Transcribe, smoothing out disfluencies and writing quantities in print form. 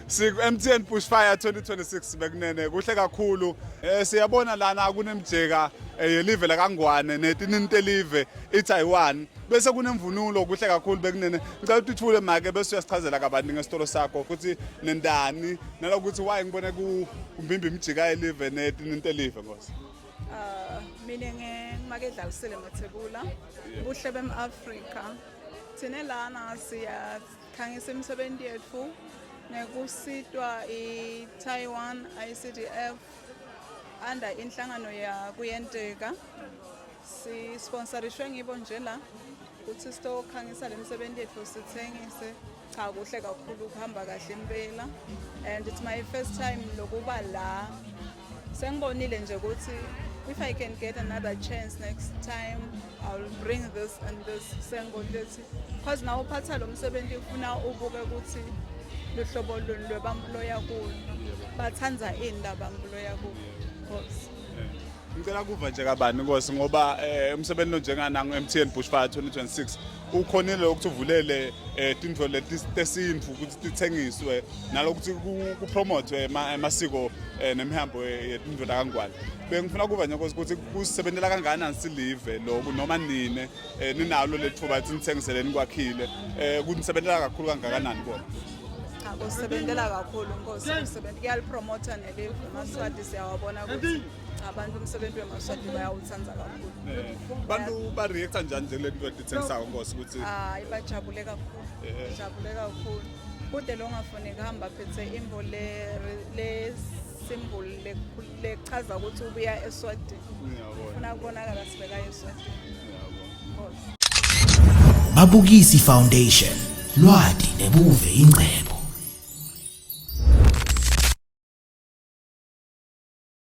Siku MTN Bushfire 2026 bekunene kuhle kakhulu. Eh siyabona lana kunemjeka eh, yelive lakaNgwane netinintelive iTaiwan. Bese kunemvunulo kuhle kakhulu bekunene. Ngicela utithule make bese uyasichazela kabanti ngesitolo sakho ukuthi nendani nalokuthi why ngibone ku kumbimbi imjika yelive netinintelive nkosi. Ah, mina ngimake dlalisile Mathebula buhle bemAfrika thina lana siyakhangisa imisebenzi yethu ngekusitwa i-Taiwan ICDF under inhlangano ya kuyenteka sisponsorishwe ngibo nje la ukuthi sitokhangisa le misebenzi yethu sithengise cha kuhle kakhulu kuhamba kahle impela and it's my first time lokuba la sengibonile nje ukuthi if i can get another chance next time i'll bring this and this sengibonile ukuthi cause nawe uphatha lo msebenzi ufuna ubuke ukuthi luhlobo luni lwebambu loya kulo bathandza ini labambu loya kulo cause Ngicela kuva nje kabani Nkosi ngoba eh, umsebenzi lonjenganangu MTN Bushfire 2026 ukhonile ukuthi uvulele eh, tintfo leti tesintfu ukuthi tithengiswe nalokuthi kupromothwe emasiko eh, nemihambo yetintfo lakaNgwane. Bengifuna kuva nje Nkosi ukuthi kusebentela kangakanani silive loku noma nine ninalo lethuba ukuthi nithengiseleni kwakhile kunisebentela kakhulu kangakanani kona. Cha kusebentela kakhulu Nkosi umsebenzi kuyalipromotha nelive emaSwati siyawabona ukuthi abantu umsebenzi wemaSwati bayawuthanda kakhulu. Bantu ba-reacta njani nje kule nto etithengisako Nkosi ukuthi Hayi bajabule kakhulu. Bajabule kakhulu. Kude lo ngafuni kuhamba phethe imbo le le symbol lechaza ukuthi ubuya eSwatini. Ngiyabona. Ufuna kubonakala sibeka eSwatini. Ngiyabona. Nkosi. Babukisi Foundation lwati nebuve ingcebo.